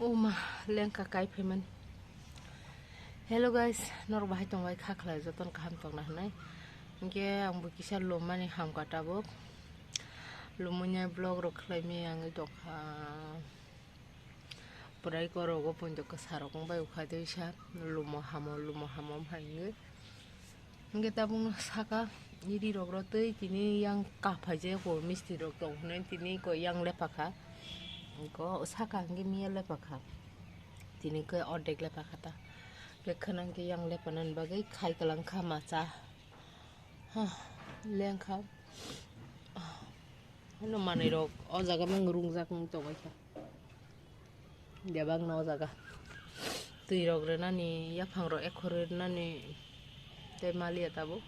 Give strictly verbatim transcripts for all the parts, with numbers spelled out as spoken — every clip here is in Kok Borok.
O ma, lengka kai phaimani. Hello guys, norok bahai tongbai kha khlai jotono kaham tongna hwnwi. Hinkhe ang bo kisa lummani hamkha tabuk. Lumui nai vlog rok khlai mi ang tongkha. Pwrai korogo poito kwsa rok wng bai ukha dei sa lumo hamo, lumo hamo wng phai wngwi. Hinkhe tabukno saka ri rok rw twi tini yang kaphai je ko misti rok tong hwnwi tini ko yang lepha kha. Ko saka hinkhe miya lepha kha. Tini khe ordek lepha kha ta. Khe khwnang khe yang lepha nani bagwi khai kwlang kha macha. Leng kha. Hano manwi rok o jaga mang rungjak wng tongwi kha. Bebak no o jaga. Twi rok rwnani, yaphang rok ekhor rwnani tei maliya tabuk.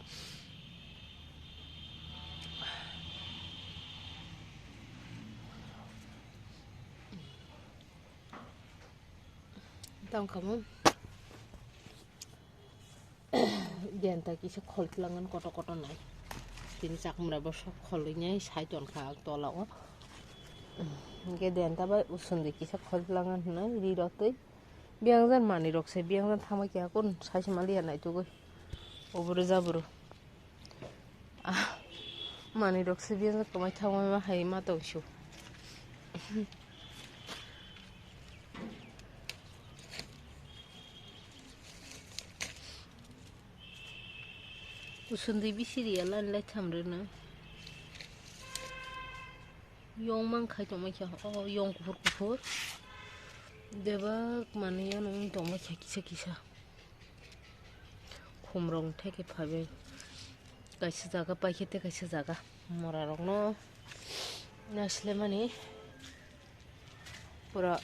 Tongkhamu. Denta kisa khol tlangan koto koto nai. Tini chakmura bo sok kholwi nai sai ton kha tola o. Hinkhe denta bai usundwi kisa khol tlangan hwnwi ri rw twi. Biyang jan manwi rok se biyang jan thangma kya kun sai se maliya nai tugwi. Oboro jaboro. Ah, manwi rok se biyang jan kwmai thangma ma hai ma tong su. Usundwi bisi riya lan lai tham rwna. Yong mang khai tongma kha, o yong kuphur kuphur. Bebak manwi ano wng tongma kha kisa kisa. Khum rok theke phaibai. Kaisa jaga paikhe tei kaisa jaga. Mora rokno naislemani pura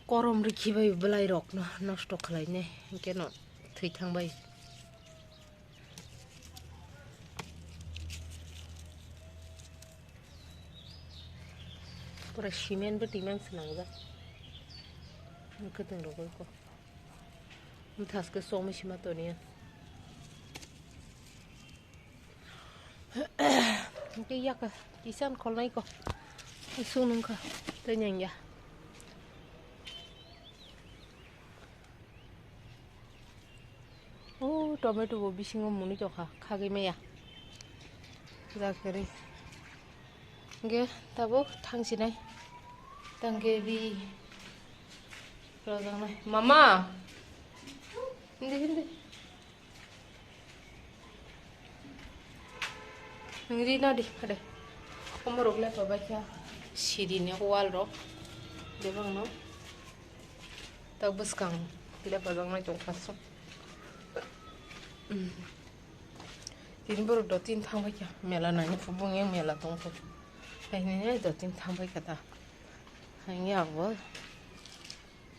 korom rikhi bai bwlai rokno nosto khlainai, hinkhe no thwi thangbai. Pura cement bo timang swnamjak. Kwtwng rogwi ko. Bwthaske chomwi sima toniya. Tei yaka kisan kholnai ko. Sung nungkha. Tei nyangya. O tomato bo bisingo mwnwi tongkha, khagwi maya. Jakari. Hingke tabuk thangsinai. Tangke ri rojaknai. Mama! Hindi, hindi. Nwng ri nadi, hade. Omo rok le pabai kha. Siri ni wall rok. Bebak no. Tak bwskang le pajaknai tong kha so. Tini borok do tin thang bai kha. Mela nani phubung yang mela tong kha. Hai ni do tin thang bai kha ta. Hai ni abo.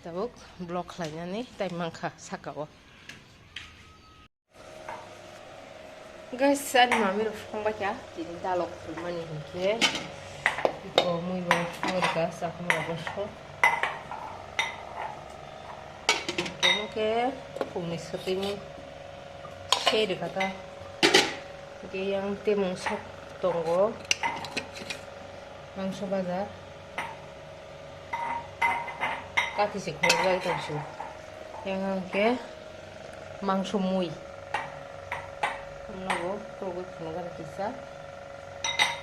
Tabuk vlog khlainani time mankha saka o. Guys, ani mami rok songbai kha, tini dalok phulmani hinkhe. Iko mui bo phulrika, sakhumra bo so. Hinkhe phungni swtwi mui sei rwkha ta. Hinkhe yang temung sok tongo. Mangso bajar. Kathi se khorjak tong su. Yang ang khe mangso mui. Nogo togwi phunukgani kisa.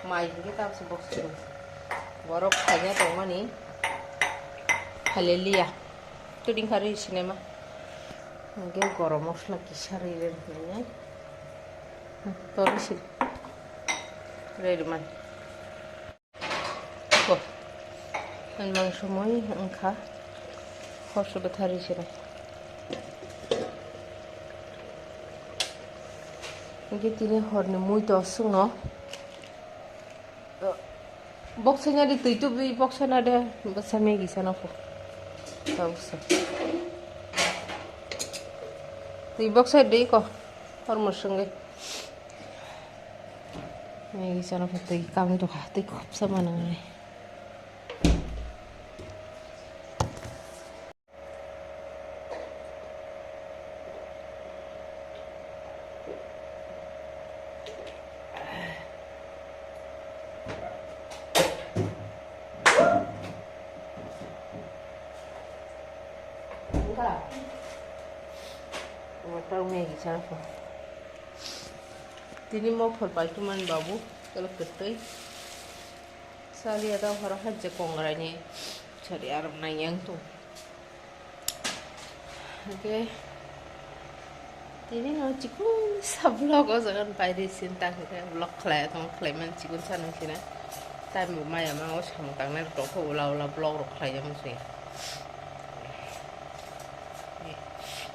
Mai hinkhe tamse box se. Borok khaina tongmani. Hallelujah. Tuding kha rwi sinema. Hinkhe gorom mosla kisa rwi rwi rwmani. Tori si. Rwi rwmani. Ko. Ang mangso mui wngkha. Hor se bwtharwi se. Hingke tini horni mui to aswkno. Boksa nadi twi tubui boksa nade bwsa Maggie sana ko. Boksa. Twi boksa dei ko. Hor mwswngwi. Maggie chana phatwi kangwi tongkha, tei khopsa manwi. Tini mo phol pai tumani babu, tolo kwtwi. Saliya da horo hajje kongrai ni sari arom nang yang tu. Oke. Tini no chikun sa vlog o jagan pairi sin ta khe vlog khlai tong khlai man chikun sa nang sina. Time bo maya ma o samung tangnai rok tong kho ula ula vlog rok khlai jamo se.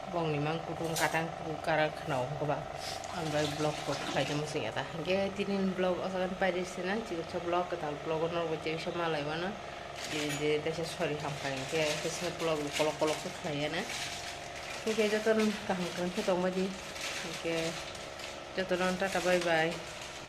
Bongni mang kutung katang kutung kara khna o hwnkhe ba ang bai vlog rok khlai jamo se ya ta. Hwnkhe tini vlog o jagan pairi sina chikun sa vlog kwtal vlog o norok bo chebisa malai mano. Je, je, teisa sori hamkha hwnkhe, teisa kolok, kolok, kolok khe khlai ya na. Hwnkhe jotono kaham kaham khe tongbai di. Hwnkhe jotono tata bye bye.